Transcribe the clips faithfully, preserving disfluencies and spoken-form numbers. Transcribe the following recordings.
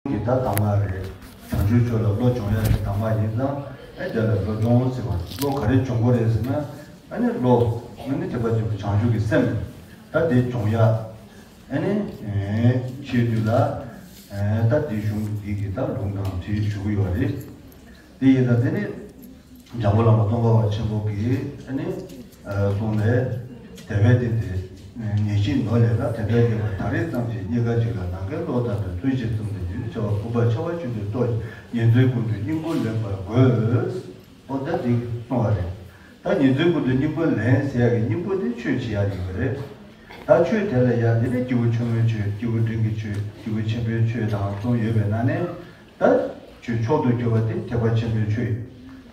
གི་ད་གདམས་ངག་རེད། བྱང་ཆུབ་མཆོག་ལ་བློ་སྦྱོང་ཡག་གི་གདམས་ངག་ཡིན་ཙང་། ཨེ་དེ་ལ་བློ་སྦྱོང་ཟེར་བ། བློ་ག་རེ་སྦྱོང་དགོས་རེད་ཟེར་ན། ཨ་ནི་བློ། ཨ་ནི་ཐེག་པ་ཆེན་པོའི་བྱང་ཆུབ་ཀྱི་སེམས། ད་དེ་སྦྱོང་ཡག་ཨ་ནི། ཨེ། ཆོས་བསྡུས་ལ། ཨེ། ད་འདི་གཞུང་འདི་གི་ད་ལུང་དང་དེ་ཞུ་གི་ཡོད་རེད། དེ་ཡིན་ཙང་དེ་ནི། འཇམ་མགོན་བླ་མ་ཙོང་ཁ་པ་ཆེན་པོ་གིས་ཨ་ནི། ཨེ། གསུངས་ནས། དེ་བས་ཏེ་དེ། ཉེར་ཞིག་ནོ་ལས་ན་དེ་འདྲ་ཡོད་པ། ད་རེས་ཙམ་ཞིག་རྙེད་དཀའ་ཅིག་ལ། ནམ་མཁའི་གློག་ལྟར་དུ་ཚུལ་བཞིན་བརྩོན་ཏེ་ཉིན་ཆེ་བ་ཕུར་པ་ཆེ་བ་ཆུང་དུ་རྟོགས་ཤིང་། ཉིན་མཚན་ཀུན་ཏུ་སྙིང་པོ་ལེན་པར་དགོས། ཨོ་ད་འདི་གསུངས་པ་རེད། ད་ཉིན་མཚན་ཀུན་ཏུ་སྙིང་པོ་ལེན་ཟེར་ཡག་གི་སྙིང་པོ་དེ་ཆོས་བྱེད་ཡག་ཡིན་པ་རེད། ད་ཆོས་དེ་ལ་ཡང་དེ་ནས་སྐྱེས་བུ་ཆུང་ངུའི་ཆོས། སྐྱེས་བུ་འབྲིང་གི་ཆོས། སྐྱེས་བུ་ཆེན་པོའི་ཆོས་དང་གསུམ་ཡོད་པའི་ནང་ནས། ད་ཆོས་མཆོག་ཏུ་གྱུར་པ་དེ་ཐེག་པ་ཆེན་པོའི་ཆོས་ཡིན།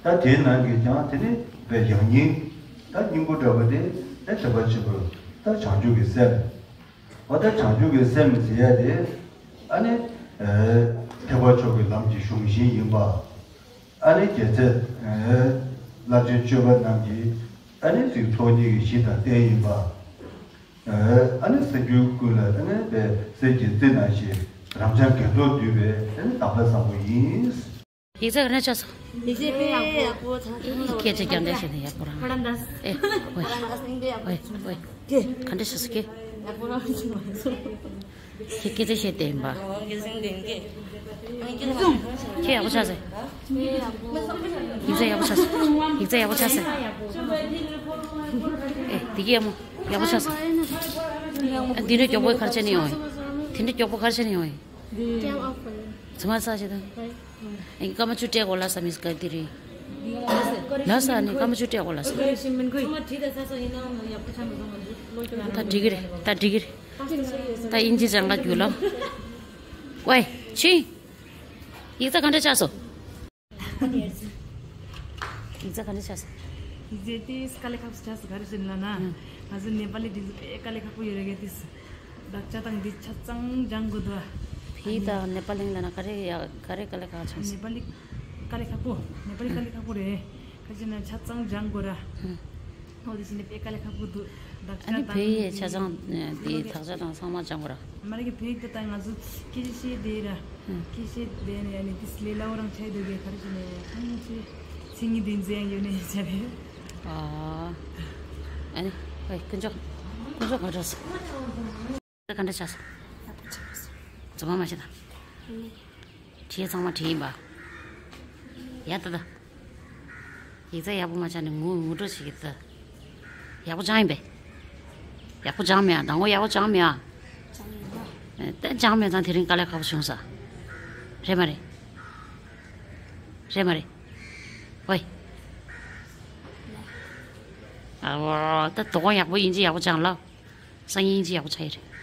ད་དེའི་ནང་གི་ཀྱང་དེ་ནི་བའི་ཡང་སྙིང་། ད་སྙིང་པོ་འདྲ་པོ་དེ་ད་ཐེག་པ་ཆེན་པོ། ད་བྱང་ཆུབ་ཀྱི་སེམས། འོ་ད་བྱང་ཆུབ་ཀྱི་སེམས་ཟེར་ཡ་དེ། ཨ་ནི། ཨེ། ཐེག་པ་མཆོག་གི་ལམ་གྱི་གཞུང་ཤིང་ཡིན་པ། ཨ་ནི་རྒྱལ་སྲས། ཨེ། རླབས་ཆེན་སྤྱོད་པ་རྣམས་ཀྱི། ཨ་ནི་གཟིགས་ཚོགས་གཉིས་ཀྱི་གཞི་དང་རྟེན་ཡིན་པ། ཨེ། ཨ་ནི་སེམས་རྒྱུད་ཀུན་ལ། ཨ་ནི་པའི་གསེར་གྱི་རྩི་ནང་བཞིན་རབ་འབྱམས་དགེ་ཚོགས་འདུས་པའི། ཨ་ནི་དམ་པ་བཟང་པོ་ཡིན། ཡིག་ཚད་ག་འདྲ་ཆགས་སོང་། ཡིག་ཚད་དཔེ་ཡག་པོ་ཆགས་སོང་། སྐད་ཆ་རྒྱག་འདྲ་བྱས་ན་ཡག་པོ་རང་། ཁོ་རང་འདྲ། ཨེ། ཝེ། ཝེ། ཝེ། ག་འདྲ་ཆགས་སོང་ཀྱེ། ཡག་པོ་རང་ཆགས་མ་སོང་། ཁྱེད་སྐད་ཆ་བཤད་བསྡད་ཡིན་པ། ཨོ། སྐད་ཆ་བཤད་བསྡད་ཡིན་ཀྱེ། ཁྱེད་ཡག་པོ་ཆགས་སོང་། ཡིག་ཚད་ཡག་པོ་ཆགས་སོང་། ཡིག་ཚད་ཡག་པོ་ཆགས་སོང་། ཨེ། འདི་གི་ཡག་མོ། ཡག་པོ་ཆགས་སོང་། ཨ། འདི་འདྲ་མགྱོགས་པོ་ག་རེ་བྱས་ནས་ཡོང་ཡིན། དེ་འདྲ་མགྱོགས་པོ་ག་རེ་བྱས་ནས་ཡོང་ཡིན། ཚང་མ་ས་ཆེ་དང་། ཨེ། སྐར་མ་བཅུ་སྤྲད་དགོས་ལབ་ས་མི་སྐར་དེ་རེད། ལབ་ས་ནི་སྐར་མ་བཅུ་སྤྲད་དགོས་ལབ་ས། ད་འགྲིག་གི་རེད། ད་འགྲིག་གི་རེད། ད་དབྱིན་ཇི་སྦྱང་ག་རྒྱུགས་ལབ། ཝེ། ཆི། ཡིག་ཚད་ག་འདྲ་ཆགས་སོང་། ཡིག་ཚད་ག་འདྲ་ཆགས་སོང་། ཡིག་ཚད་དེ་དཀའ་ལས་ཁག་པོ་ཆགས་སོང་། ག་རེ་ཟེར་ན་ན། ཨང་། ང་ཚོ་ནེ་པ་ལི་འདི་ཚོ་དཔེ་དཀའ་ལས་ཁག་པོ་ཡོད་རེད་གི། དེ་དག་ཆ་དང་འདི་ཆ་ཚང་སྦྱང་དགོས་འདུག་ཨ། ཕི་ད་ནེ་པ་ལི་ལ་ན་ག་རེ་ཡ། ག་རེ་དཀའ་ལས་ཁག་ཆགས་སོང་། ནེ་པ་ལི་དཀའ་ལས་ཁག་པོ། ནེ་པ་ལི་དཀའ་ལས་ཁག་པོ་རེད། ག་ཅི་ན་ཆ་ཚང་སྦྱང་དགོས་ར། ཨང་། ཨོ་དེ་བཞིན་དཔེ་དཀའ་ལས་ཁག་པོ་འདུག་དག་ཆ་དང་། ཨ་ནི་བོད་ཡིག་ཆ་ཚང་དེ་དག་ཆ་དང་ཚང་མ་སྦྱང་དགོས་ར། མ་རེད་གི། བོད་ཡིག་དེ་ད་ང་ཚོ་སྐད་ཆ་བཤད་བསྡད་ར། ཨང་། སྐད་ཆ་བཤད་བསྡད་ནས་ཡ་ནི་དེ་སླེ་ལ་འོ་རང་ཆ་ཡི་འདུག་གི། ག་རེ་བྱས་ནས་ཡ་ཁང་ཆེ་ཚིག་ངི་དེ་འཛིན་ཡང་ཡོད་ནས་ཡ་ཆ་རེད། ཨ། ཨ་ནི་ཨེ། དཀོན་མཆོག་དཀོན་མཆོག་ག་འདྲ་སོང་། ག་འདྲ་ཆགས་སོང་། ཡག་པོ་ཆགས་སོང་། རྫུན་མ་མ་བཤད་དང་། ཨ་ནི། བྲིས་ཚང་མ་བྲིས་ཡིན་པ། ཡ་ད་ད། ཡིག་ཚད་ཡག་པོ་མ་ཆགས་ནས་ངུ་ངུ་འགྲོ་བྱེད་ཀྱི་ད། ཡག་པོ་སྦྱངས་ཡིན་པས། ཡག་པོ་སྦྱངས་མེད་ཨ། དང་པོ་ཡག་པོ་སྦྱངས་མེད་ཨ། སྦྱངས་ཡིན་པ། ཨེ། ད་སྦྱངས་མེད་ཙང་དེ་རིང་དཀའ་ལས་ཁག་པོ་བྱུང་ས། རེད་མ་རེད། རེད་མ་རེད། ཝེ། ཨ་ཝ། ད་དོ་དགོང་ཡག་པོ་དབྱིན་ཇི་ཡག་པོ་སྦྱངས་ལ། སང་ཉིན་དབྱིན་ཇི་ཡག་པོ་ཆགས་ཡི་རེད།